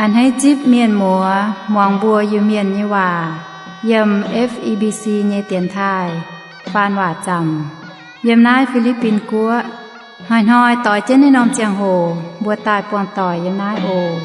A'hneiv zipv mienh muoz muangx mbuo Iu-Mienh nyei waac yiem F E B C nyei dienx taaih faan waac zaamc yiem naaiv Fi^li^bin Guoqv. Hnoi-hnoi doix jienv naaiv norm ziangh hoc mbuo daaih buangh doic yiem naaiv oc.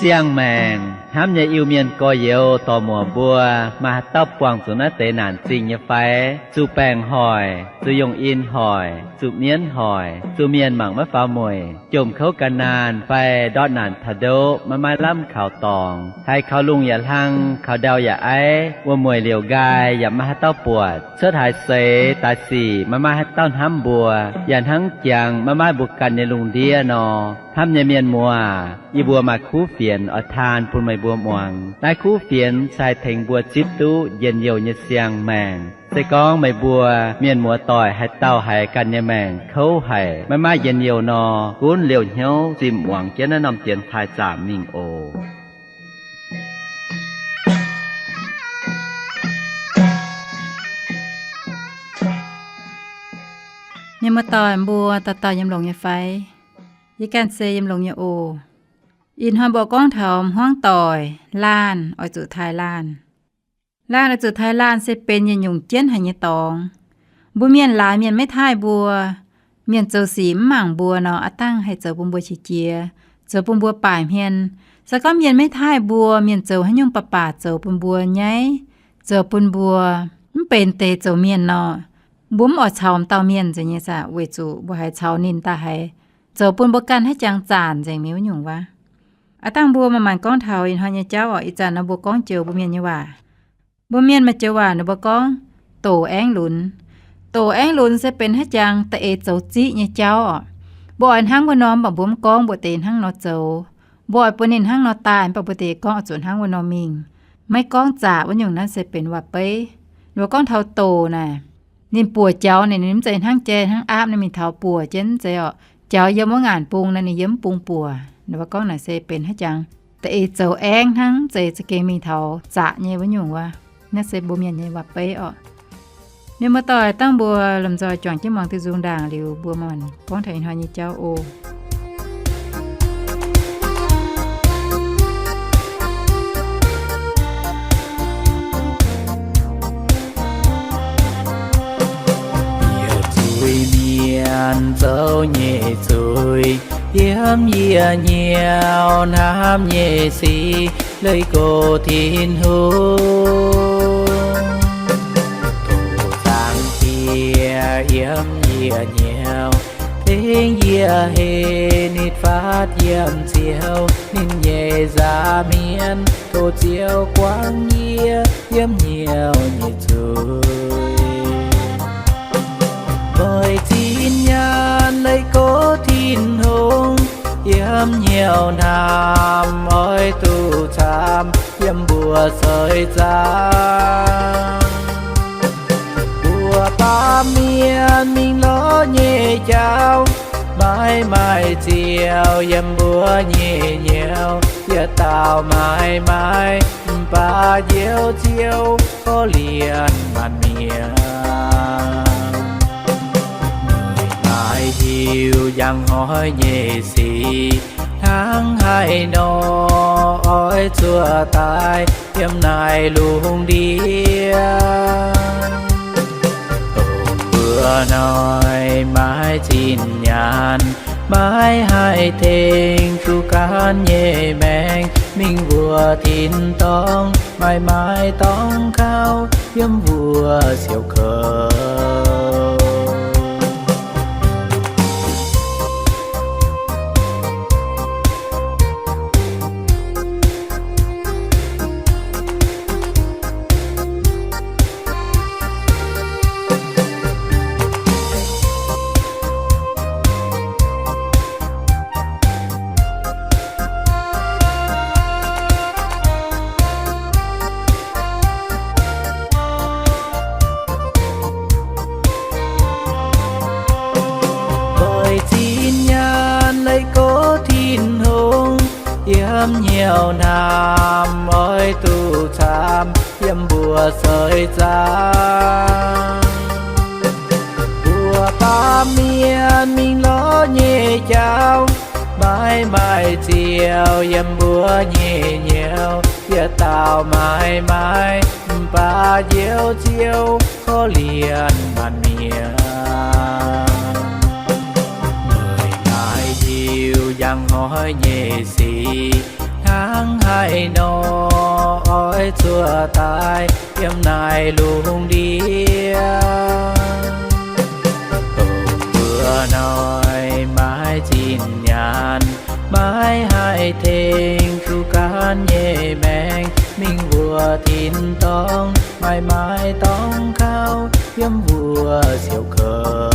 Siang-maengc hnamv nyei Iu-Mienh gorx-youz dorc-muoc mbuo, maaih haaix dauh buangh zuqc naaiv deix naanc zingh nyei fai? Zuqc baengc hoic, zuqc yongh in hoic, zuqc mienv hoic, zuqc mienh mangc maiv faaux mueic, jomc kouv gan naanh fai ndortv naanc taux ndoqv maiv maaih lamh kaux dorngx, haiz kaux lungh yaac hlang, kaux ndau yaac aiv, wuom-mueic liouc nqaai yaac maiv maaih haaix dauh buatc, cuotv haaix seix daaih sic maiv maaih haaix dauh hnamv mbuo, yaac hnangv jangx maiv maaih mbuo ganh nyei lungh ndiev nor. Hnamv nyei mienh muoz, yie mbuo maaih kuv fienx oix taan bun meih mbuo muangx. Naaiv kuv fienx se haih tengx mbuo zipv duqv njien-youh nyei siang-maengc. Se gorngv meih mbuo mienh muoz doic haaix dauh haiz ganh nyei maengc kouv haic, maiv maaih njien-youh nor, gunv liouh hnyouv zimh muangx jienv naaiv norm dienx taaih zaamc mingh oc. Mienh muoz doic mbuo dauh dauh yiem longx nyei fai? Yie ganh se yiem longx nyei oc. Ih hnoi mbuo gorngv taux hmuangv doic, laanh oix zuqc taaih laanh. Laanh oix zuqc taaih laanh se benx yietc nyungc jienv haic nyei dorngx. Mbuo mienh laaix mienh maiv taaih mbuo, mienh zoux sic mv mangc mbuo nor, aav dangh haih zoux bun mbuo qiex jiez, zoux bun mbuo baaic hmien. Se gorngv mienh maiv taaih mbuo, mienh zoux haaix nyungc baac baac zoux bun mbuo nyaiv, zoux bun mbuo mv benx deix zoux mienh nor, mbuo mv oix caux m'dauh mienh nzengc nyei saah, weic zuqc mbuo haiz caux ninh daaih haiz zoux bun mbuo ganh haiz jangx zaanc nzengc mi'aqv wuov nyungc waac. Aav dangh mbuo maaih maengc gorngv taux ih hnoi nyei jauv oc. Ih zanc nor mbuo gorngv joux mbuo mienh nyei waac. Mbuo mienh maaih joux waac ninh mbuo gorngv doqc aengv lunx. Doqc aengv lunx se benx haaix jangx da'eix zoux ziqv nyei jauv oc. Mbuo oix hnangv wuov nor mv baac mbuo mv gorngv, mbuo deix hnangv nor zoux. Mbuo oix bun ninh hnangv nor daaih mv baac mbuo deix gorngv oix zuqc hnangv wuov nor mingh. Maiv gorngv zaqc wuov nyungc naaiv se benx waac-beiv. Ninh mbuo gorngv taux doqc naaic, ninh buoc jaux ninh, ninh mv zeiz hnangv jai hnangv aapv naaiv mingh taux buoc jienv mv zeiz oc. Jaux yiem wuov ngaanc bung naaiv ninh yiem mv bung buoc. Ninh mbuo gorngv naaic se benx haaix jangx da'eix zoux aengv hnangv, mv zeiz za'gengh mingh taux zaqc nyei wuov nyungc wuov. Naaiv se mbuo mienh nyei waac-beiv oc. Mienh muoz-doic, dangh mbuo lomh nzoih juangc jienv muangx diuh nzung ndaangc liuz mbuo maanc gorngv taux ih hnoi nyei jauv oc. Yie zuiz-mienh zoux nyei zuiz, yiem yie hnyouv hnamv nyei sic, leiz gox Tin-Hungh. Doqc zaangc Diex yiem yie hnyouv, tengx yie heh nitv faatv yiem Ziouv ninh nyei nza'hmien, tov Ziouv guangc yie yiem hnyouv nyei zuiz. Meih zinh nyaanh leiz gox Tin-Hungh, yiem hnyouv hnamv oix duqv camv yiem mbuo seix zaangc. Mbuo baamh mienh mingh lorz nyei jauv, maiv maaih Ziouv yiem mbuo nyei hnyouv, yietc dauh maiv maaih, mv baac Njoux Ziouv korv-lienh maanc mienh. Meih maaih hiuv njang hnoi nyei sic, hnangv haaix nor oix zuotc daaih yiem naaiv lungh ndiev. Dongh mbuo hnoi maiv zinh nyaanh, maiv haih tengx zuqc gaanv nyei maengc mingh wuov tin-dorngh, maiv maaih dorngx kauv yiem mbuo siouc kouv. Meih zinh nyaanh leiz gox Tin-Hungh, yiem hnyouv hnamv oix duqv camv yiem mbuo seix zaangc. Mbuo baamh mienh Jauv maiv maaih ziouc yiem mbuo nyei nyouz, yietc dauh maiv maaih, mv baac Njoux Ziouv korv-lienh maanc mienh. Meih maaih diuh njang hnoi nyei sic hnangv haaix nor oix zuotc daaih yiem naaiv lungh ndiev. Dongh mbuo hnoi maiv zinh nyaanh, maiv haih tengx duqv ganh nyei maengc mingh wuov tin-dorngh, maiv maaih dorngx kaux yiem wuov siouc kouv.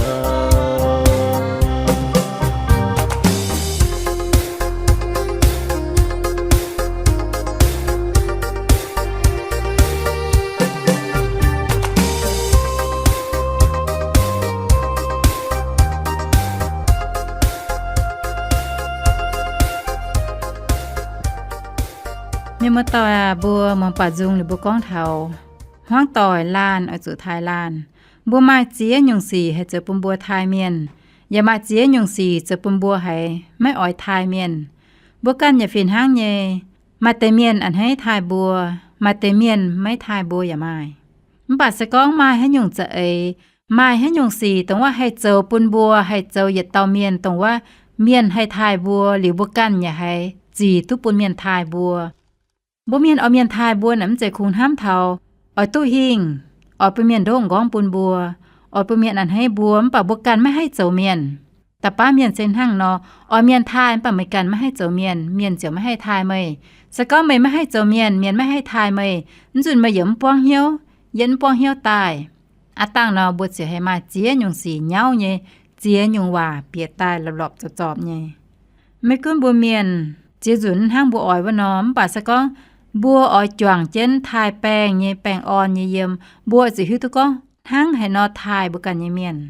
Mienh muoz-doic aac, mbuo muangx baac nzung liuz mbuo gorngv taux hmuangv doic laanh oix zuqc taaih laanh. Mbuo maaih ziex nyungc sic haih zoux bun mbuo taaih mienh, yaac maaih ziex nyungc sic zoux bun mbuo haiz maiv oix taaih mienh. Mbuo ganh yaac fih hnangv nyei. Maaih deix mienh a'hneiv taaih mbuo, maaih deix mienh maiv taaih mbuo yaac maaih. Mv baac se gorngv maaih haaix nyungc za'eix, maaih haaix nyungc sic dongh wuov haih zoux bun mbuo, haih zoux yietc dauh mienh dongh wuov mienh haih taaih mbuo liuz, mbuo ganh yaac haiz zic duqv bun mienh taaih mbuo. Mbuo mienh oix mienh taaih mbuo naaic mv zeiz kungx hnamv taux oix duqv hingh, oix bun mienh ndoqv nqorngv bun mbuo, oix bun mienh a'hneiv mbuo, mv baac mbuo ganh maiv haih zoux mienh. Da'faanh mienh se hnangv nor, oix mienh taaih mv baac meih ganh maiv haih zoux mienh, mienh ziouc maiv haih taaih meih. Se gorngv meih maiv haih zoux mienh, mienh maiv haih taaih meih, mv nzunc meih yaac mv buangv hnyouv, yie mv buangv hnyouv daaih. Aav dangh nor mbuo ziouc haih maaih ziex nyungc sic nyauv nyei, ziex nyungc waac bieqc daaih lorpc lorpc zorpc zorpc nyei. Maiv gunv mbuo mienh ziex nzunc hnangv mbuo oix wuov nor, mv baac se gorngv mbuo oix juangc jienv taaih baengh nyei, baengh orn nyei yiem, mbuo ziouc hiuv duqv gorngv hnangv haaix nor taaih mbuo ganh nyei mienh.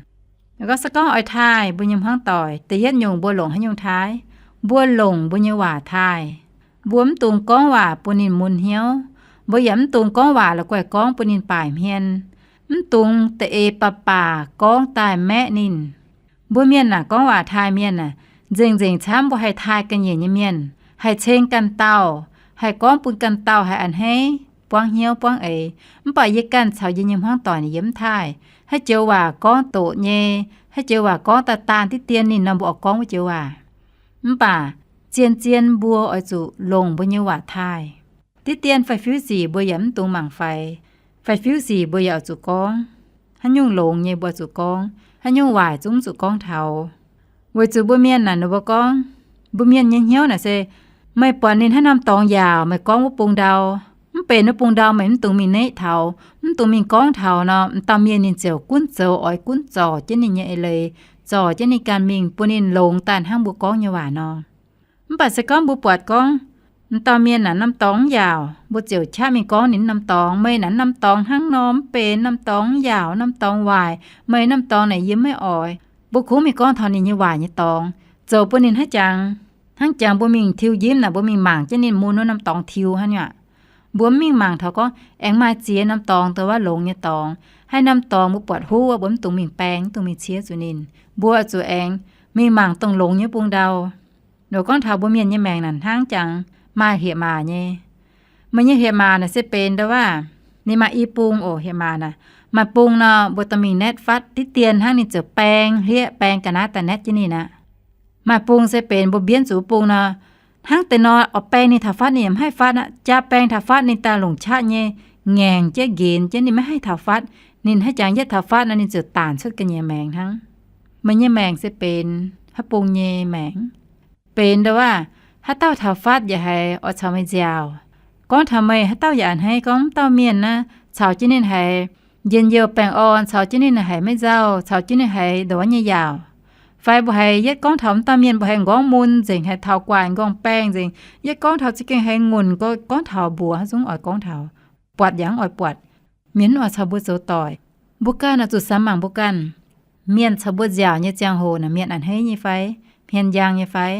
Gorngv se gorngv oix taaih mbuo nyei hmuangv doic, da'yietv nyungc mbuo longc haaix nyungc taaih? Mbuo longc mbuo nyei waac taaih. Mbuo mv dungx gorngv waac bun ninh mun hnyouv. Mbuo yaac mv dungx gorngv waac la'guaih gorngv bun ninh baaic hmien. Mv dungx da'eix baac baac gorngv daaih maeqv ninh. Mbuo mienh naaic gorngv waac taaih mienh aah, nzengc-nzengc camv mbuo haih taaih ga'nyiec nyei mienh, haih ceng ganh dauh, haih gorngv bun ganh dauh haih a'hneiv, buangv hnyouv buangv eix. Mv baac yie ganh caux yie nyei hmuangv doic naaic yie mv taaih. Haaix joux waac gorngv doqc nyei, haaix joux waac gorngv daanh daanh diqv dien ninh nor mbuo oix gorngv wuov joux waac. Mv baac zien-zien mbuo oix zuqc longc mbuo nyei waac taaih. Diqv dien fai fiuv sic mbuo yaac mv dungx mangc faix. Fai fiuv sic mbuo yaac oix zuqc gorngv. Haaix nyungc longx nyei mbuo oix zuqc gorngv, haaix nyungc waaic zungv mv zuqc gorngv taux. Weic zuqc mbuo mienh naaic ninh mbuo gorngv, mbuo mienh nyei hnyouv naaic se, meih buatc ninh haaix norm dorngx yaauc meih gorngv wuov bung ndau, mv benx wuov bung ndau meih mv dungx mingh neqv taux, mv dungx mingh gorngv taux nor, m'dauh mienh ninh ziouc gunv zoux oix gunv zorc jienv ninh nyei eix leiz, zorc jienv ninh ganh mingh bun ninh longx daaih hnangv mbuo gorngv nyei waac nor. Mv baac se gorngv mbuo buatc gorngv, m'dauh mienh naaic norm dorngx mv yaauc, mbuo ziouc qaqv mingh gorngv ninh norm dorngx, meih naaic norm dorngx hnangv nor mv benx, norm dorngx mv yaauc, norm dorngx waaic, meih norm dorngx naaic yie maiv oix. Mbuo kungx mingh gorngv taux ninh nyei waaic nyei dorngx, zoux bun ninh hnangv jangx, hnangv jangx mbuo mingh tiux njimv naaic mbuo mingh mangc jienv ninh mun wuov norm dorngx tiux hnangv nyei aqv. Mbuo mv mingh mangc taux gorngv aengx maaih ziex norm dorngx dongh wuov longx nyei dorngx. Haaix norm dorngx mbuo buatc huv wuov mbuo mv dungx mingh baeng, mv dungx mingh ciev zuqc ninh. Mbuo zuqc aengx mingh mangc dongh longx nyei bung ndau. Nor gorngv taux mbuo mienh nyei maengc naaic hnangv jangx maaih hlieqv-maac nyei. Meih nyei hlieqv-maac naaic se benx ndau wuov, ninh maaih i bung oc. Hlieqv-maac naaic maaih bung nor mbuo dorh mingh naetv fatv diqv dien hnangv ninh ziouc baeng hlieqv baeng ga'naaiv daaih naetv jienv ninh aqv. Maaih bung se benx mbuo mbienv zuqc bung nor, hnangv deix nor oix baeng ninh taux fatv ninh yaac maiv haih fatv aqv. Jaa baeng taux fatv ninh daaih longc qaqv nyei, ngaengc jienv nqenx jienv ninh maiv haih taux fatv. Ninh hnangv jangx yietv taux fatv nor ninh ziouc daanc cuotv ga'nyiec maengx hnangv. Meih nyei maengc se benx haaix bung nyei maengc? Benx ndau wuov, haaix dauh taux fatv yaac haiz oix caux meih nziaauc. Gorngv taux meih haaix dauh yaac a'hneiv gorngv m'dauh mienh naaiv caux jienv ninh haiz njien-youh baengh orn, caux jienv ninh haiz maiv nzauh, caux jienv ninh haiz ndongc wuov nyei yaauc. Fai mbuo haiz yietv gorngv taux m'dauh mienh mbuo haiz nqorngv mun nzengc, haiz taux guaax nqorngv baeng nzengc. Yietv gorngv taux za'gengh haiz ngunc, gorngv taux mbuoqc haaix zungv oix gorngv taux. Buatc yaac mv oix buatc. Mienh mv oix caux mbuo zoux doic. Mbuo ganh oix zuqc samx mangc mbuo ganh. Mienh caux mbuo nziaauc nyei ziangh hoc naaic mienh a'hneiv nyei fai? Hmien njang nyei fai?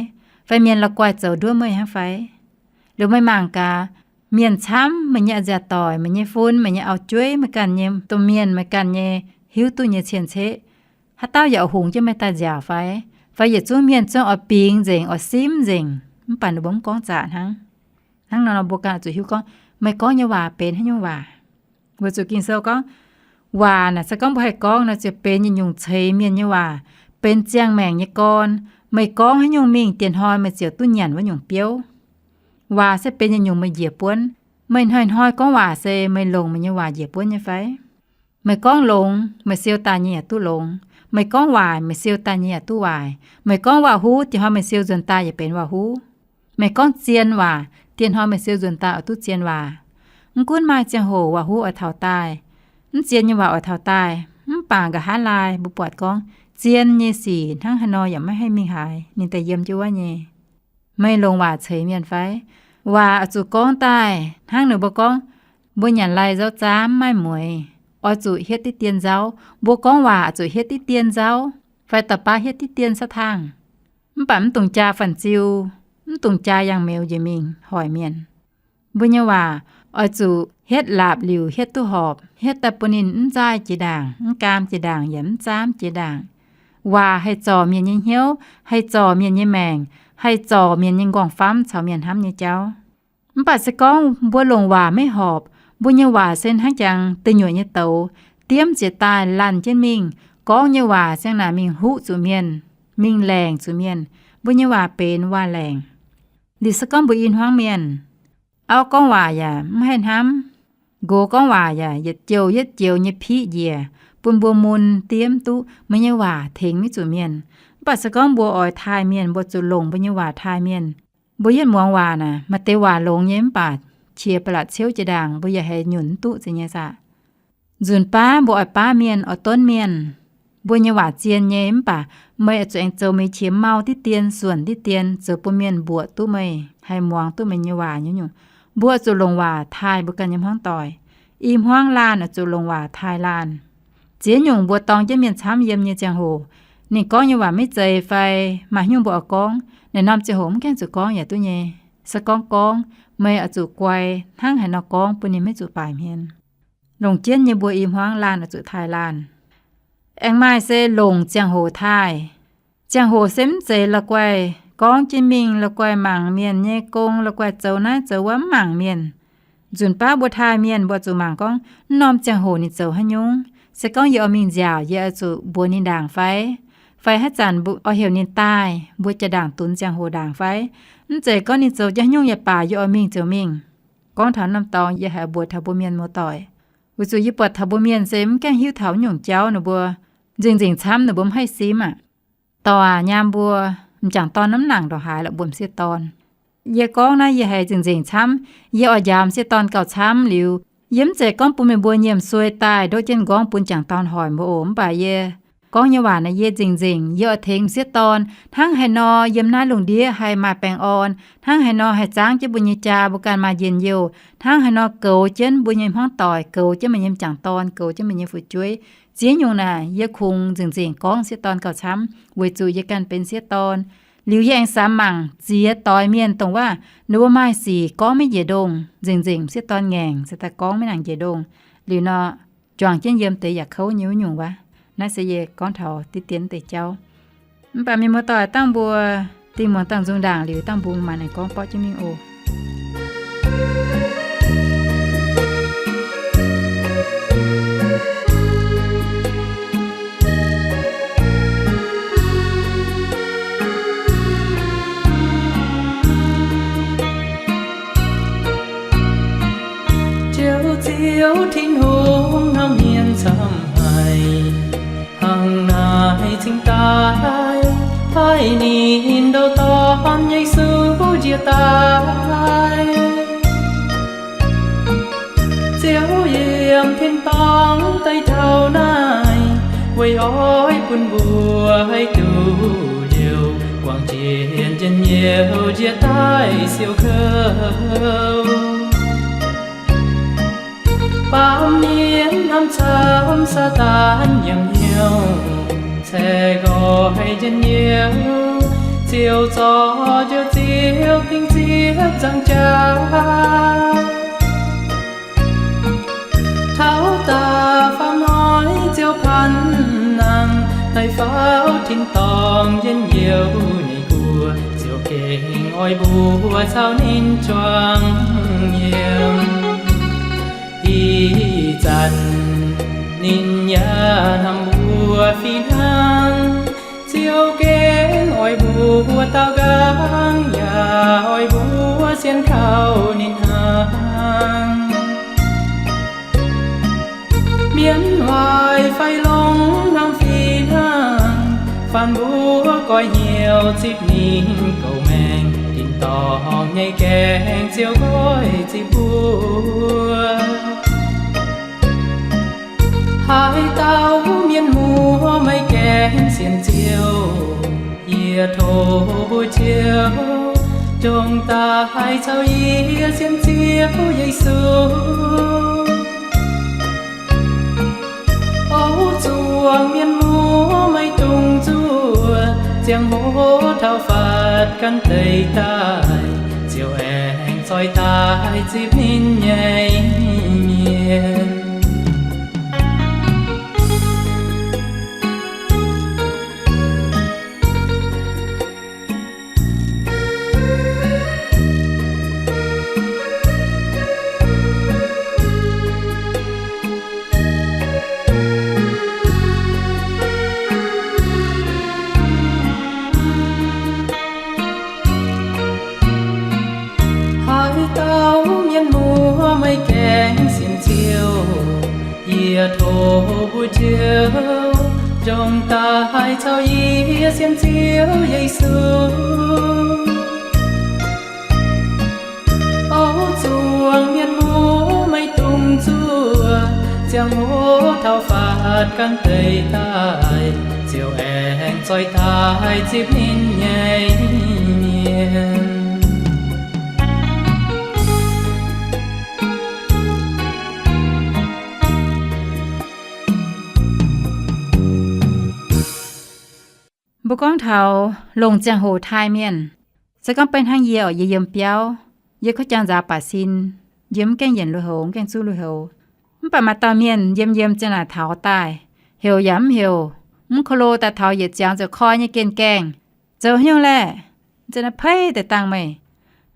Fai mienh la'guaih zoux nduov meih hnangv fai? Liuz meih mangc gaax, mienh camv, meih nyei a'nziaauc doic, meih nyei fun, meih nyei auv-jueiv, meih ganh nyei domh mienh, meih ganh nyei hiuv duqv nyei cien-ceqv, haaix dauh yaac hungx jienv meih daaih nziaauc fai? fai yietc zungv mienh zungv oix bingx nzengc, oix simv nzengc, mv baac ninh mbuo mv gorngv zaqc hnangv. Hnangv nor, mbuo ganh oix zuqc hiuv gorngv meih gorngv nyei waac benx haaix nyungc waac. Weic zuqc Ging-Sou gorngv, waac naaic se gorngv mbuo haih gorngv nor ziouc benx yietc nyungc ceix mienh nyei waac, benx ziangh maengc nyei gorn. Meih gorngv haaix nyungc mingh, dieh hnoi meih ziouc duqv nyanc wuov nyungc biouv. Waac se benx yietc nyungc meih njiec buonv. Meih hnoi-hnoi gorngv waac se meih longc meih nyei waac njiec buonv nyei fai? Meih gorngv longx, meih siou daaih nyei yaac duqv longx. Meih gorngv waaic, meih siou daaih nyei yaac duqv waaic. Meih gorngv waac-huv, dieh hnoi meih siou nzuonx daaih yaac benx waac-huv. Meih gorngv zien waac, dieh hnoi meih siou nzuonx daaih oix duqv zien waac. Mv gunv maaih ziangh hoc waac-huv oix taux daaih, mv zien nyei waac oix taux daaih, mv baac nqa'haav laai mbuo buatc gorngv zien nyei sic hnangv haaix nor yaac maiv haih mingh haaix, ninh daaih yiem jienv wuov nyei. Meih longc waac ceix mienh fai? Waac oix zuqc gorngv daaih hnangv ninh mbuo gorngv, mbuo nyanc lai nzauv zaamv maaih mueix, oix zuqc hietv diqv dien nzauv. Mbuo gorngv waac oix zuqc hietv diqv dien nzauv, fai da'baav hietv diqv dien saah tangh. Mv baac mv dungx jaa fan-ziu, mv dungx jaa yangh meuz njiec mingh hoic mienh. Mbuo nyei waac oix zuqc hietv laapc liuc hietv duqv horpc, hietv daaih bun ninh mv nzaaih jiex ndaangc, mv gaam jiex ndaangc, yaac mv zaamv jiex ndaangc. Waac haih zorc mienh nyei hnyouv, haih zorc mienh nyei maengc, haih zorc mienh nyei nqorngv-famv caux mienh hnamv nyei jauv. Mv baac se gorngv mbuo longc waac maiv horpc, mbuo nyei waac se hnangv jangx da'nyuoqc nyei douz, diemv ziex daaih lanc jienv mingh. Gorngv nyei waac ziang naaic mingh huqv zuqc mienh, mingh laengc zuqc mienh. Mbuo nyei waac benx waac-laengc. Liuz se gorngv mbuo i hmuangv mienh, auv gorngv waac yaac mv haih hnamv, nqox gorngv waac yaac yietc joux yietc joux nyei piqv njiec, bun mbuo mun diemv duqv meih nyei waac tengx maiv zuqc mienh. Mv baac se gorngv mbuo oix taaih mienh, mbuo zuqc longc mbuo nyei waac taaih mienh. Mbuo yietv muangx waac naaic, maaih deix waac longx nyei mv baac qiex ba'laqc ciouv jiex ndaangc, mbuo yaac haiz nyunc mv duqv zeiz nyei saah. Nzunc baav mbuo oix baav mienh, oix donv mienh, mbuo nyei waac zien nyei mv baac meih oix zuqc aengx zoux meih qiex mau diqv dien, suonc diqv dien, zoux bun mienh mbuoqc duqv meih, haih muangx duqv meih nyei waac nyei nyungc. Mbuo oix zuqc longc waac taaih mbuo ganh nyei hmuangv doic. I hmuangv laanh oix zuqc longc waac taaih laanh. Ziex nyungc mbuo dorng jienv mienh camv yiem nyei ziangh hoc, ninh gorngv nyei waac maiv zeiz fai maaih haaix nyungc mbuo oix gorngv, naaiv norm ziangh hoc mv gaengh zuqc gorngv yaac duqv nyei. Se gorngv gorngv, meih oix zuqc guai hnangv haaix nor gorngv bun ninh maiv zuqc baaic hmien. Longc jienv nyei mbuo i hmuangv laanh oix zuqc taaih laanh. Aengx maaih se longc ziangh hoc taaih. Ziangh hoc se mv zeiz la'guaih gorngv jienv mingh, la'guaih mangc mienh nyei gong, la'guaih zoux naaiv zoux wuov, mv mangc mienh. Nzunc baav mbuo taaih mienh, mbuo zuqc mangc gorngv mv norm ziangh hoc ninh zoux haaix nyungc. Se gorngv yie oix mingh nziaauc, yie oix zuqc mbuox ninh ndaangc fai? Fai haaix zanc mbuo oix heuc ninh daaih, mbuo jaa-ndaangc dunx ziangh hoc ndaangc fai? Mv zeiz gorngv ninh zoux jienv haaix nyungc yaac baac yie oix mingh ziouc mingh. Gorngv taux norm dorngx yie haiz mbuox taux mbuo mienh muoz-doic, weic zuqc yie buatc taux mbuo mienh se mv gaengh hiuv taux nyungc jauv ninh mbuo nzengc-nzengc camv, ninh mbuo mv haih simv aqv. Dorh aac, nyaam mbuo m'jangc dorn mv nangc ndongc haaix lorqc, mbuo m'sieqv dorn. Yie gorngv naaiv yie haiz nzengc-nzengc camv. Yie oix njaaux m'sieqv dorn gauh camv liuz, yie mv zeiz gorngv bun meih mbuo nyiemc suei daaih ndortv jienv m'nqorngv bun m'jangc dorn hoic mbuo oc. Mv baac yie gorngv nyei waac naaic yie nzengc-nzengc, yie oix tengx m'sieqv dorn hnangv haaix nor yiem naaiv lungh ndiev haih maaih baengh orn, hnangv haaix nor haih zaangv jienv mbuo nyei jaa, mbuo ganh maaih njien-youh, hnangv haaix nor goux jienv mbuo nyei hmuangv doic, goux jienv meih nyei m'jangc dorn, goux jienv meih nyei fu'jueiv. Ziex nyungc naaic yie kungx nzengc-nzengc gorngv m'sieqv dorn gauh camv, weic zuqc yie ganh benx m'sieqv dorn. Liuz yie aengx samx mangc ziex doix mienh dongh waac ninh mbuo maaih sic gorngv maiv njiec ndongh, nzengc-nzengc m'sieqv dorn ngaengc se daaih gorngv maiv nangc njiec ndongh. Liuz nor, juangc jienv yiem deix yaac kouv nyei wuov nyungc wuov. Naaiv se yie gorngv taux diqv dien deix jauv. Mv baac mienh muoz-doic, dangh mbuo dingh muangx dangh nzung ndaangc liuz, dangh mbuo maanc aengx gorngv borqv jienv mingh oc. Ziouv, Ziouv Tin-Hungh, hnamv mienh camv haic, hnangv naaiv cingx daaih haih ninh ndau-dorn Yesu njiec daaih. Ziouv yiem tin-dorngh daaih taux naaiv, weic oix bun mbuo haih duqv liouh guangc jienv njien-youh njiec daaih siou kouv. Baamh mienh hnamv camv Saadaan nyiemc hnyouv, caeqv nqoi njien-youh, Ziouv zorc njoux Ziouv dingc Ziouv nzangc jaax. Taux da'faam hnoi Ziouv paanx nangh, Naaiv faaux tin-dorngh njien-youh nyei guoqv, Ziouv gengh oix mbuo caux ninh juangc yiem. Ih zanc ninh yaac hnamv mbuo fih hnangv. Ziouv gengh oix mbuo daaux nqaang, yaac oix mbuo sienx kaux ninh hnangv. Mienh waaic fai longx hnamv fih hnangv, faanh mbuo goiv hnyouv zipv ninh gouv maengx, tin-dorngh nyei gaengh Ziouv goiv zipv mbuo. Haaix dauh mienh muoz maiv gaengh sienx Ziouv, yie tov mbuox Ziouv, ndongc daaih caux yie sienx Ziouv Yesu. O zuangx mienh muoz, maiv dungx zuov, ziangh hoc taux fatv gan deix daaih, Ziouv aengx zoih daaih zipv ninh nyei mienh. Haaix dauh mienh muoz maiv gaengh sienx Ziouv, yie tov mbuox Ziouv, ndongc daaih caux yie sienx Ziouv Yesu. O zuangx mienh muoz, maiv dungx zuov, ziangh hoc taux fatv gan deix daaih, Ziouv aengx zoih daaih zipv ninh nyei mienh. Mbuo gorngv taux longc ziangh hoc taaih mienh, se gorngv beiv hnangv yie oc, yie yiem biauv, yie kuv jangx nzaaux baac sin, yie mv gaengh yienc lui-houx, mv gaengh zuqv lui-houx. Mv baac maaih dauh mienh yiem yiem ziang naaic taux daaih, heuc yaac mv heuc, mv ko lo daaih taux yietc ziangx ziouc koi nyei gen gaengh. Zoux haaix nyungc laeh? Ziouc naaiv peiv deix dangh meih.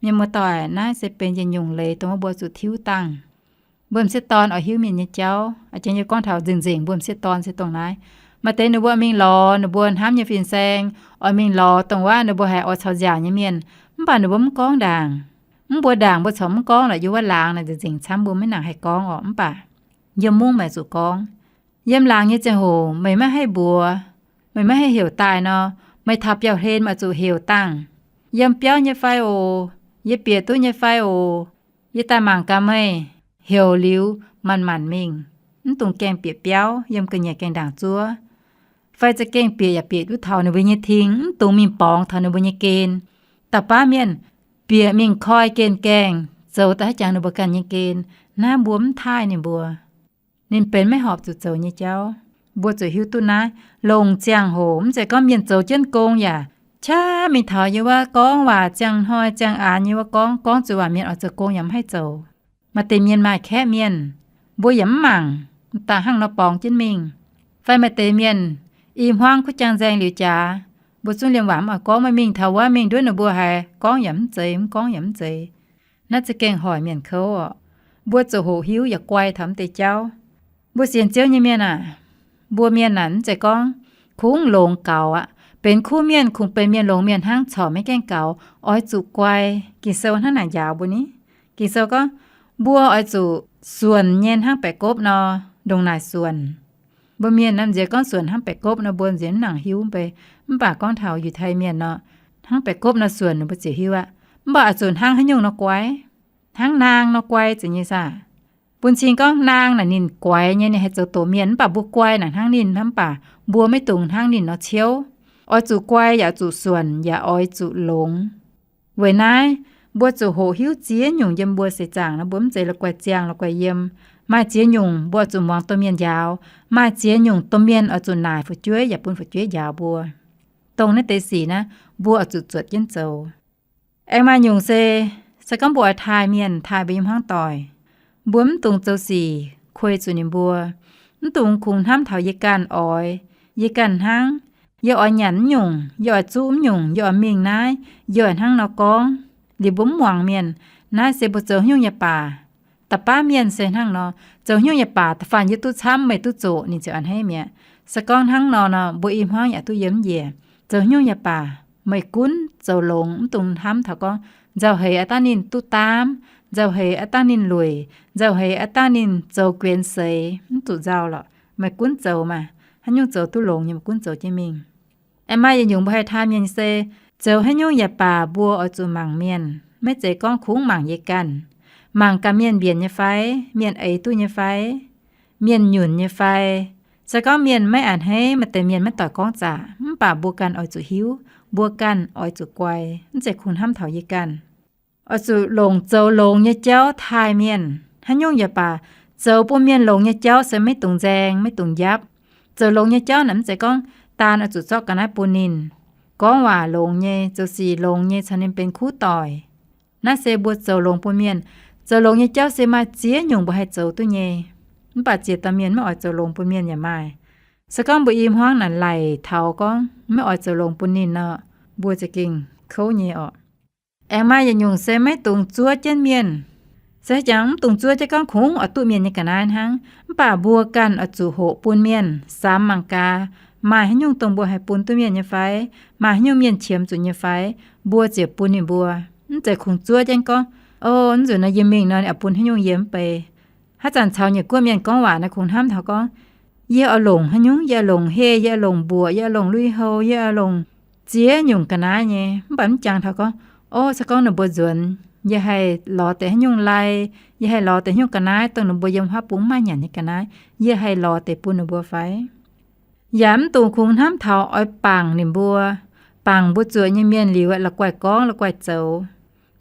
Mienh muoz-doic, naaiv se benx yietc nyungc leiz dongh wuov mbuo zuqc tiuv dangh. Mbuo m'sieqv dorn oix hiuv mienh nyei jauv. A'jangx yie gorngv taux nzengc nzengc mbuo m'sieqv dorn se dongh naaiv. Maaih deix ninh mbuo mingh lorz ninh mbuo hnamv nyei fin-saeng, oix mingh lorz dongh wuov ninh mbuo haiz oix caux nziaauc nyei mienh, mv baac ninh mbuo mv gorngv ndaangc. Mv mbuo ndaangc mbuo corc mv gorngv lorqc, yiem wuov laangz naaic nzengc nzengc camv mbuo maiv nangc haih gorngv orqc. Mv baac yiem mungv meih zuqc gorngv. Yiem laangz nyei ziangh hoc meih maiv haih mbuox, meih maiv haih heuc daaih nor, meih taux biauv-hlen meih zuqc heuc dangh. Yiem biauv nyei fai oc? Yie bieqc duqv nyei fai oc? Yie daaih mangc gaax meih. Heuc liuz manc-manc mingh, mv dungx gaengh bieqc biauv yiem ga'nyiec gaengh ndaangc zuov. Fai za'gengh bieqc yaac bieqc duqv taux ninh mbuo nyei ting, mv dungx mingh borngz taux ninh mbuo nyei gen. Da'baav mienh bieqc mingh koi gen gaengh, zoux daaih haaix jangx ninh mbuo ganh nyei gen, naaiv mbuo mv taaih ninh mbuo. Ninh benx maiv horpc zuqc zoux nyei jauv. Mbuo zuqc hiuv duqv naaiv longc ziangh hoc, mv zeiz gorngv mienh zoux jienv gong yaac qaqv mingh taux yiem wuov gorngv waac ziangh hnoi ziangh aanx nyei wuov gorngv, gorngv zuqc waac mienh oix zoux gong yaac mv haih zoux. Maaih deix mienh maaih kaeqv mienh, mbuo yaac mv mangc, daaih hnangv nor borngz jienv mingh. Fai maaih deix mienh i hmuangv kuv jangx nzaeng liuz jaax, mbuo zungv liemh waac mv oix gorngv, meih mingh taux wuov mingh nduov ninh mbuo haiz gorngv yaac mv zeiz, mv gorngv yaac mv zeiz. Naaiv za'gengh hoic mienh kouv orqc. Mbuo zuqc hoqc hiuv yaac guai taux mv deix jauv. Mbuo sienx Ziouv nyei mienh aah, mbuo mienh naaic mv zeiz gorngv kungx longx gaux aqv. Benx kuv mienh kungx benx mienh longx mienh hnangv corc maiv gaengh gaux, oix zuqc guai. Ging-Sou hnangv naaic njaaux mbuo ni. Ging-Sou gorngv, mbuo oix zuqc suonc nyei hnangv baeqc gopv nor, ndongc naaic suonc. Mbuo mienh naaiv nziex gorngv suonc hnangv baeqc gopv nor, mbuo nziex mv nangc hiuv mv bei. Mv baac gorngv taux Yiutai Mienh nor, hnangv baeqc gopv nor suonc ninh mbuo ziouc hiuv aqv. Mv baac oix zuqc hnangv haaix nyungc nor guai? Hnangv naang nor guai zeiz nyei saah? Bun cing gorngv naang naaic ninh guaix nyei, ninh haih zoux doqc mienh, mv baac mbuo guai naaic hnangv ninh, mv baac mbuo maiv dungx hnangv ninh nor ciouv. Oix zuqc guai yaac zuqc suonc yaac oix zuqc longx. Weic naaiv, mbuo zuqc hoqc hiuv ziex nyungc yiem mbuo seix zaangc nor, mbuo mv zeiz la'guaih ziangh la'guaih yiem. Maaih ziex nyungc mbuo oix zuqc muangx domh mienh njaaux. Maaih ziex nyungc domh mienh oix zuqc naaic fu'jueiv yaac bun fu'jueiv njaaux mbuo. Dongh naaiv deix sic naaiv, mbuo oix zuqc zuotc jienv zoux. Aengx maaih nyungc se, se gorngv mbuo oix taaih mienh, taaih mbuo nyei hmuangv doic, mbuo mv dungx zoux sic kuei zuqc ninh mbuo. Mv dungx kungx hnamv taux yie ganh oix, yie ganh hnangv. Yie oix nyanc mv nyungc, yie oix zuqv mv nyungc, yie oix mingh naaiv, yie oix hnangv nor gorngv. Liuz mbuo mv muangx mienh. Naaiv se mbuo zoux haaix nyungc yaac baac, da'baav mienh se hnangv nor, zoux haaix nyungc yaac baac, da'faanh yie duqv camv meih duqv zoqc, ninh ziouc a'hneiv mi'aqv. Se gorngv hnangv nor nor, mbuo i hmuangv yaac duqv yiem njiec. Zoux haaix nyungc yaac baac, meih gunv zoux longx, mv dungx hnamv taux gorngv nzauh heix aqv dangh ninh duqv daamv, nzauh heix aqv dangh ninh lueic, nzauh heix aqv dangh ninh zoux guenx seix, mv zuqc nzauh lorqc. Meih gunv zoux maah, haaix nyungc zoux duqv longx nyei meih gunv zoux jienv mingh. Aengx maaih yietc nyungc mbuo haih taaih mienh se, zoux haaix nyungc yaac baac mbuo oix zuqc mangc mienh, maiv zeiz gorngv kungx mangc yie ganh. Mangc gaax mienh mbienc nyei fai, mienh eix duqv nyei fai, mienh nyunc nyei fai. Se gorngv mienh maiv a'hneiv, maaih deix mienh maiv doic gorngv zaqc, mv baac mbuo ganh oix zuqc hiuv, mbuo ganh oix zuqc guai, mv zeiz kungx hnamv taux yie ganh. Oix zuqc longc zoux longx nyei jauv taaih mienh. Haaix nyungc yaac baac, zoux bun mienh longx nyei jauv se maiv dungx nzaeng, maiv dungx njapv. Zoux longx nyei jauv naaic mv zeiz gorngv daan oix zuqc zorqv ga'naaiv bun ninh. Gorngv waac longx nyei, zoux sic longx nyei caux ninh benx kuv doic. Naaiv se mbuo zoux longx bun mienh. Zoux longx nyei jauv se maaih ziex nyungc mbuo haih zoux duqv nyei. Mv baac ziex dauh mienh maiv oix zoux longx bun mienh yaac maaih. Se gorngv mbuo i hmuangv naaic laic taux gorngv maiv oix zoux longx bun ninh nor, mbuo za'gengh kouv nyei orqc. Aengx maaih yietc nyungc se maiv dungx zuov jienv mienh. Se jangx mv dungx zuov jienv gorngv kungx oix duqv mienh nyei ga'naaiv hnangv. Mv baac mbuo ganh oix zuqc hoqc bun mienh, samx mangc gaax, maaih haaix nyungc dongh mbuo haih bun duqv mienh nyei fai, maaih haaix nyungc mienh qiemx zuqc nyei fai, mbuo ziouc bun ninh mbuo. Mv zeiz kungx zuov jienv gorngv, o, mv nzunc nor yie mingh nor ninh oix bun haaix nyungc yie mv bei. Haaix zanc caux nyei guoqv mienh gorngv waac naaic kungx hnamv taux gorngv, yie oix longc haaix nyungc, yie oix longc heh, yie oix longc mbuoqc, yie oix longc lui-houx, yie oix longc ziex nyungc ga'naaiv nyei. Mv baac mv jangx taux gorngv, o, se gorngv ninh mbuo nzuonx, yie haih lorz deix haaix nyungc lai, yie haih lorz deix haaix nyungc ga'naaiv dongh ninh mbuo yiem huaav bung maiv nyanc nyei ga'naaiv, yie haih lorz deix bun ninh mbuo fai? Yaac mv dungx kungx hnamv taux oix bangc ninh mbuo. Bangc mbuo zuoqc nyei mienh liuz, la'guaih gorngv, la'guaih zoux.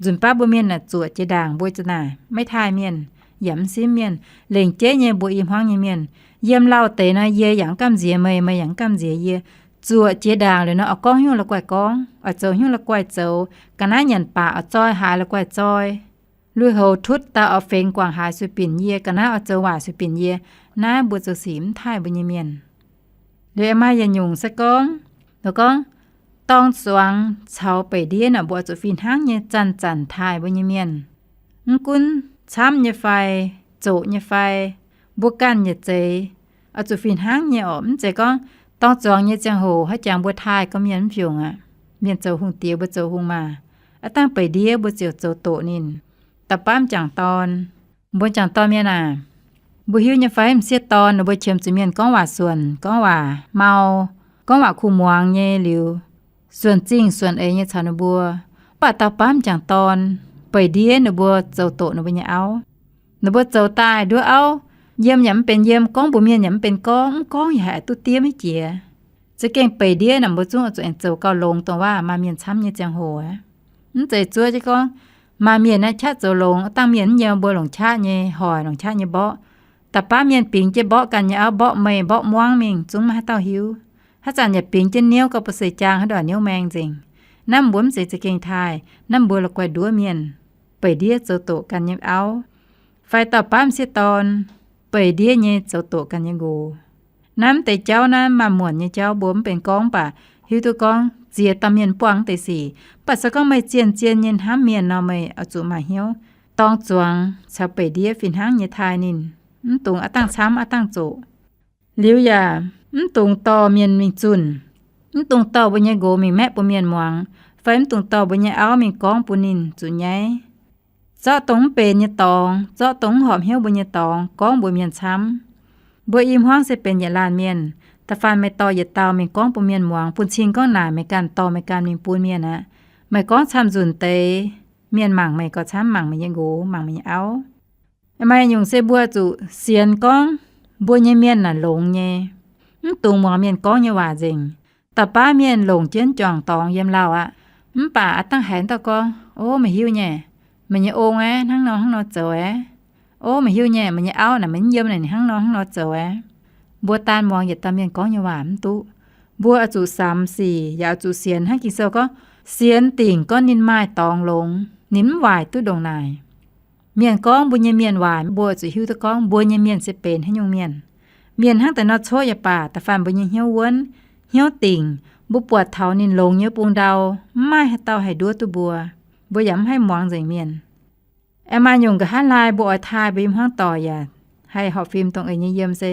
Nzunc baav mbuo mienh naaic zuoqc jiex ndaangc mbuo za'naaic maiv taaih mienh, yaac mv simv mienh. Lengc jeiv nyei mbuo i hmuangv nyei mienh, yiem lauh deix nor yie yaac mv gamh nziex meih, meih yaac mv gamh nziex yie. Zuoqc jiex ndaangc liuz nor oix gorngv haaix nyungc la'guaih gorngv, oix zoux haaix nyungc la'guaih zoux. Ga'naaiv nyanc baac oix zoi haaix la'guaih zoi. Lui-houx tutv daaih oix fengx guangc haaix sueih binc yie, ga'naaiv oix zoux waac sueih binc yie. Naaiv mbuo zoux sic mv taaih mbuo nyei mienh. Liuz aengx maaih yietc nyungc se gorngv, gorngv dorng zuangx caux beic ndiev naaic mbuo oix zuqc fih hnangv nyei zanc-zanc taaih mbuo nyei mienh. Mv gunv camv nyei fai, zoqc nyei fai, mbuo ganh yietc zeiz oix zuqc fih hnangv nyei orqc. Mv zeiz gorngv dorng zuangx nyei ziangh hoc haaix jangx mbuo taaih gorngv mienh mv fiungc aqv. Mienh zoux hungh diex, mbuo zoux hungh maaz. Aav dangh beic ndiev mbuo ziouc zoux doqc ninh. Da'faanh m'jangc dorn, mbuo m'jangc dorn mienh aac, mbuo hiuv nyei fai m'sieqv dorn ninh mbuo qiemx zuqc mienh gorngv waac suonc, gorngv waac mau, gorngv waac kuh muangx nyei liuz, suonc zingh suonc eix nyei caux ninh mbuo. Mv baac da'faanh m'jangc dorn, beic ndiev ninh mbuo zoux doqc ninh mbuo nyei auv. Ninh mbuo zoux daaih nduov auv, yiem yaac mv benx yiem, gorngv mbuox mienh yaac mv benx gorngv, mv gorngv yaac haih duqv diev maiv jiex. Za'gengh beic ndiev naaic mbuo zungv oix zuqc aengx zoux gauh longx dongh waac maaih mienh camv nyei ziangh hoc aqv. Mv zeiz zuov jienv gorngv maaih mienh naaiv qaqv zoux longx, dangh mienh mv yiem mbuo longc qaqv nyei hoic, longc qaqv nyei mborqv. Da'faanh mienh bingx jienv mborqv ganh nyei auv, mborqv meih, mborqv muangv mingh zungv maiv haaix dauh hiuv. Haaix zanc yaac bingx jienv niouv gauh ba'seix jaang haaix ndorf niouv maeng nzengc. Naaiv mbuo mv zeiz za'gengh taaih, naaiv mbuo la'guaih nduov mienh. Beic ndiev zoux doqc ganh nyei auv, fai da'faanh m'sieqv dorn, beic ndiev nyei zoux doqc ganh nyei nqox. Naaiv mv deix jauv naaiv maaih muonc nyei jauv, mbuo mv benx gorngv, mv baac hiuv duqv gorngv ziex dauh mienh buangh mv deix sic. Mv baac se gorngv meih zien-zien nyei hnamv mienh nor, meih oix zuqc maaih hnyouv dorng zuangx caux beic ndiev fih hnangv nyei taaih ninh. Mv dungx aav dangh camv aav dangh zoqc. Liuz yaac mv dungx dorh mienh mingh zunh. Mv dungx dorh mbuo nyei nqox mingh maeqv bun mienh muangx, fai mv dungx dorh mbuo nyei auv mingh gorngv bun ninh zuqc nyaiv. Zorqv dongh mv benx nyei dorngx, zorqv dongh mv horpc hnyouv mbuo nyei dorngx gorngv mbuox mienh camv. Mbuo i hmuangv se benx yietc laanh mienh. Da'faanh meih dorh yietc dauh mingh gorngv bun mienh muangx, bun cing gorngv naaic, meih ganh dorh meih ganh mingh bun mienh aqv. Meih gorngv camv nzunc deix, mienh mangc meih gauh camv, mangc meih nyei nqox, mangc meih nyei auv. Maaih nyungc se mbuo zuqc sienx gorngv mbuo nyei mienh naaic longx nyei, mv dungx muangx mienh gorngv nyei waac nzengc. Da'faanh mienh longc jienv juangc dorngx yiem lauh aqv. Mv baac aav dangh haiz dauh gorngv, O, meih hiuv nyei, meih nyei ong aeqv, hnangv nor hnangv nor zoux aeqv. O, meih hiuv nyei, meih nyei auv naaic, meih mv yiem naaic, ninh hnangv nor hnangv nor zoux aeqv. Mbuo daan muangx yietc dauh mienh gorngv nyei waac mv duqv. Mbuo oix zuqc samx sic, yaac oix zuqc sienx hnangv Ging-Sou gorngv, sienx dingc gorngv ninh maaih dorngx longx, ninh mv waaic duqv ndongc naaic. Mienh gorngv mbuo nyei mienh waaic, mbuo oix zuqc hiuv duqv gorngv mbuo nyei mienh se benx haaix nyungc mienh. Mienh hnangv deix nor coqv yaac baac, da'faanh mbuo nyei hnyouv wuonv, hnyouv dingc, mbuo buatc taux ninh longx nyei wuov bung ndau, mv maaih haaix dauh haih nduov duqv mbuo. Mbuo yaac mv haih muangx nzengc mienh. Aengx maaih nyungc nqa'haav laai mbuo oix taaih mbuo yiem hmuangv doic yaac haih horpc fim dongh eix nyei yiem se,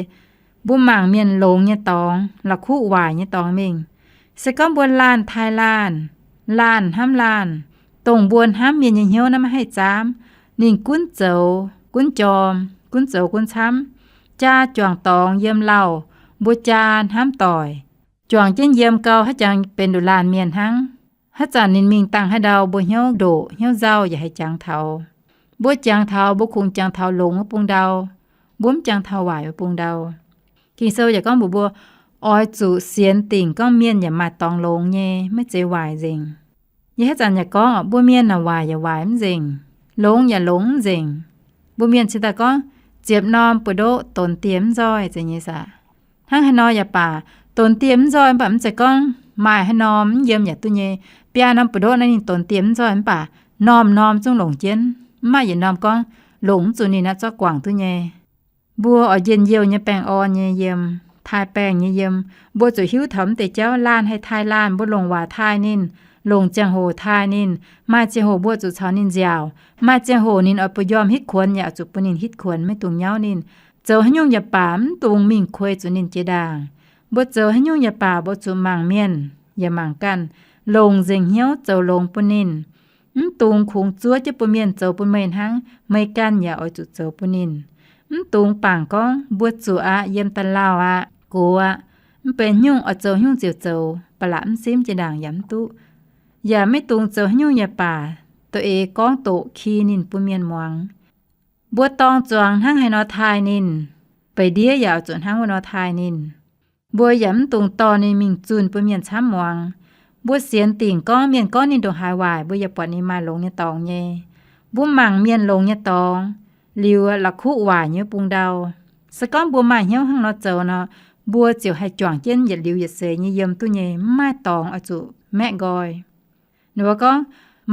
mbuo mangc mienh longx nyei dorngx, la'kuqv waaic nyei dorngx mingh. Se gorngv mbuo laanh taaih laanh, laanh hnamv laanh, dongh mbuo hnamv mienh nyei hnyouv naaiv maiv haih zaamv. Ninh gunv zoux gunv jorm, gunv zoux gunv camv, jaa juangc dorngx yiem lauh, mbuo jaa hnamv doic, juangc jienv yiem gau haaix jangx benx nduqc laanh mienh hnangv. Haaix zanc ninh mingh dangh haaix ndau mbuo hnyouv ndoqc hnyouv nzauh yaac haih jangx taux. Mbuo jangx taux, mbuo kungx jangx taux longx wuov bung ndau, mbuo mv jangx taux waaic wuov bung ndau. Ging-Sou yaac gorngv mbuox mbuo, oix zuqc sienx dingc gorngv mienh yaac maaih dorngx longx nyei, maiv zeiz waaic nzengc. Yie haaix zanc yaac gorngv, mbuo mienh naaic waaic yaac waaic mv nzengc, longx yaac longx mv nzengc. Mbuo mienh cingx daaih gorngv, ziepc norm buoz-ndoqv donx dieh mv nzoih zeiz nyei saah? Hnangv haaix nor yaac baac, donx dieh mv nzoih mv baac mv zeiz gorngv maaih haaix norm mv yiem yaac duqv nyei. Biaa norm buoz-ndoqv naaiv ninh donx dieh mv nzoih mv baac, norm-norm zungv longc jienv, mv maaih yietc norm gorngv longc mv zuqc ninh aqv zorqv guangc duqv nyei. Mbuo oix njien-youh nyei baengh orn nyei yiem, taaih baengh nyei yiem. Mbuo zuqc hiuv taux mv deix jauv, laanh haih taaih laanh, mbuo longc waac taaih ninh, longc ziangh hoc taaih ninh. Maaih ziangh hoc mbuo zuqc caux ninh nziaauc, maaih ziangh hoc ninh oix bun njormh hitv kuonx yaac zuqc bun ninh hitv kuonx, maiv dungx nyauv ninh. Zoux haaix nyungc yaac baac mv dungx mingh kuei zuqc ninh jiex ndaangc. Mbuo zoux haaix nyungc yaac baac mbuo zuqc mangc mienh, yaac mangc ganh, longc nzengc hnyouv zoux longx bun ninh. Mv dungx kungx zuov jienv bun mienh zoux bun meih hnangv, meih ganh yaac oix zuqc zoux bun ninh. Mv dungx bangc gorngv mbuo zuqc aqv, yiem da'lauh aqv, gox aqv, mv benx nyungc, oix zoux nyungc ziouc zoux, ba'laqc mv simv jiex ndaangc yaac mv duqv. Yaac maiv dungx zoux haaix nyungc yaac baac, doqc eix gorngv doqc ki ninh bun mienh muangx. Mbuo dorng zuangx hnangv haaix nor taaih ninh, beix ndiev yaac oix zuqc hnangv wuov nor taaih ninh. Mbuo yaac mv dungx dorh ninh mingh zunh bun mienh camv muangx. Mbuo sienx dingc gorngv mienh gorngv ninh ndongc haaix waaic, mbuo yaac buatc ninh maaih longx nyei dorngx nyei. Mbuo mangc mienh longx nyei dorngx, liuz la'kuqv waaic nyei bung ndau. Se gorngv mbuo maaih hnyouv hnangv nor zoux nor, mbuo ziouc haih juangc jienv yietc liuz yietc seix nyei yiem duqv nyei, mv maaih dorngx oix zuqc maeqv nqoi. Ninh mbuo gorngv,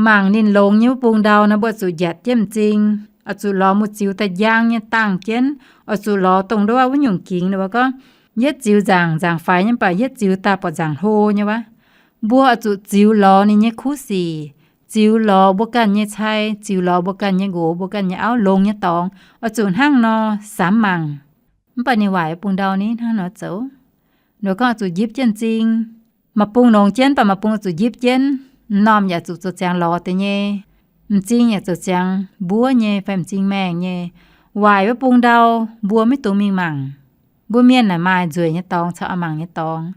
mangc ninh longx nyei wuov bung ndau nor, mbuo zuqc njiatc jienv m'zing, oix zuqc lorz mbu'ziex daaih njang nyei dangh jienv, oix zuqc lorz dongh ndov wuov nyungc gingx. Ninh mbuo gorngv, yietv ziux nzaangc, nzaangc faix nyei, mv baac yietv ziux daaih buatc nzaangc hlo nyei wuov. Mbuo oix zuqc ziux lorz ninh nyei kuv sic, ziux lorz mbuo ganh nyei cai, ziux lorz mbuo ganh nyei nqox, mbuo ganh nyei auv, longx nyei dorngx, oix zuqc hnangv nor samx mangc. Mv baac ninh waaic bung ndau ni hnangv nor zoux. Ninh mbuo gorngv oix zuqc njipv jienv m'zing. Maaih bung longx jienv, baac maaih bung oix zuqc njipv jienv. M'normh yaac zuqc zoux ziangx lorz deix nyei. M'zing yaac zoux ziangx mbuov nyei fai m'zing maengh nyei. Waaic wuov bung ndau, mbuo maiv dungx mingh mangc. Mbuo mienh naaic maaih nzueic nyei dorngx caux a'mangc nyei dorngx.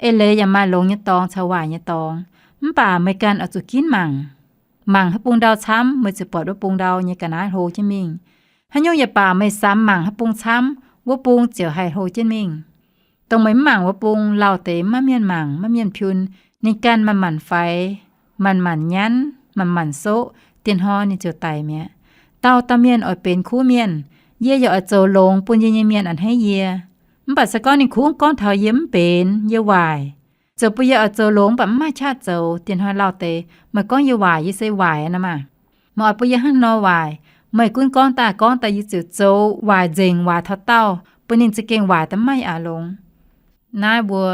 Eix leiz yaac maaih longx nyei dorngx caux waaic nyei dorngx. Mv baac meih ganh oix zuqc ginv mangc. Mangc haaix bung ndau camv, meih ziouc buatc wuov bung ndau nyei ga'naaiv hlo jienv mingh. Haaix nyungc yaac baac meih samx mangc haaix bung camv, wuov bung ziouc haih hlo jienv mingh. Dongh meih mv mangc wuov bung, lauh deix maiv mienh mangc, maiv mienh piun, ninh ganh manc-manc faix, manc-manc nyanv, manc-manc soqv, dieh hnoi ninh ziouc daic mi'aqv. Dauh dauh mienh oix benx kuv mienh. Yie yaac oix zoux longx bun yie nyei mienh a'hneiv yie. Mv baac se gorngv ninh kungx gorngv taux yie mv benx, yie waaic, zoux bun yie oix zoux longx mv baac mv maaih qaqv zoux. Dieh hnoi lauh deix meih gorngv yie waaic, yie se waaic aqv nor maah. Meih oix bun yie hnangv nor waaic, meih gunv gorngv daaih gorngv daaih yie ziouc zoux waaic nzengc, waaic taux daauh, bun ninh za'gengh waaic daaih maiv aqc longx. Naaiv mbuo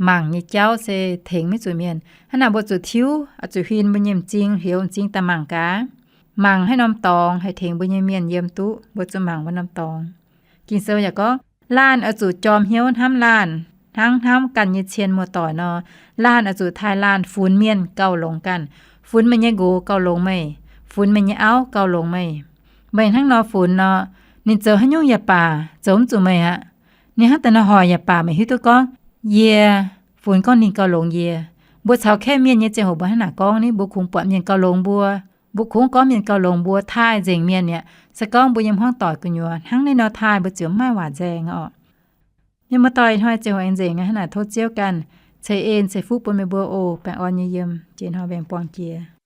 mangc nyei jauv se tengx maiv zuqc mienh. Hnangv naaic mbuo zuqc tiuv, oix zuqc huin mbuo nyei m'zing, hleux m'zing daaih mangc gaax. Mangc haaix norm dorngx haih tengx mbuo nyei mienh yiem duqv, mbuo zuqc mangc wuov norm dorngx. Ging-Sou yaac gorngv, laanh oix zuqc jorm hnyouv hnamv laanh, hnangv hnamv ganh nyei cien muoz-doic nor. Laanh oix zuqc taaih laanh funx mienh gauh longx ganh. Funx meih nyei nqox gauh longx meih. Funx meih nyei auv gauh longx meih. Meih hnangv nor funx nor, ninh zoux haaix nyungc yaac baac, zoux mv zuqc meih aqv. Ninh hnangv deix nor hoic yaac baac, meih hiuv duqv gorngv, yie funx gorngv ninh gauh longx yie. Mbuo caux kaeqv mienh nyei ziangh hoc mbuo hnangv naaic gorngv ni, mbuo kungx buatc mienh gauh longx mbuo. Mbuo kungx gorngv mienh gauh longx mbuo, taaih nzengc mienh mi'aqv. Se gorngv mbuo yiem hmuangv doic gu'nyuoz hnangv naaiv nor taaih, mbuo ziouc mv maaih waac nzaeng oc. Mienh muoz-doic, ih hnoi ziangh hoc aengx nzengc aqv. Hnangv naaic tov Ziouv ganh ceix en ceix fuqv bun meih mbuo oc. Baengh orn nyei yiem. Jiex hnoi mbaengx buangh jiex.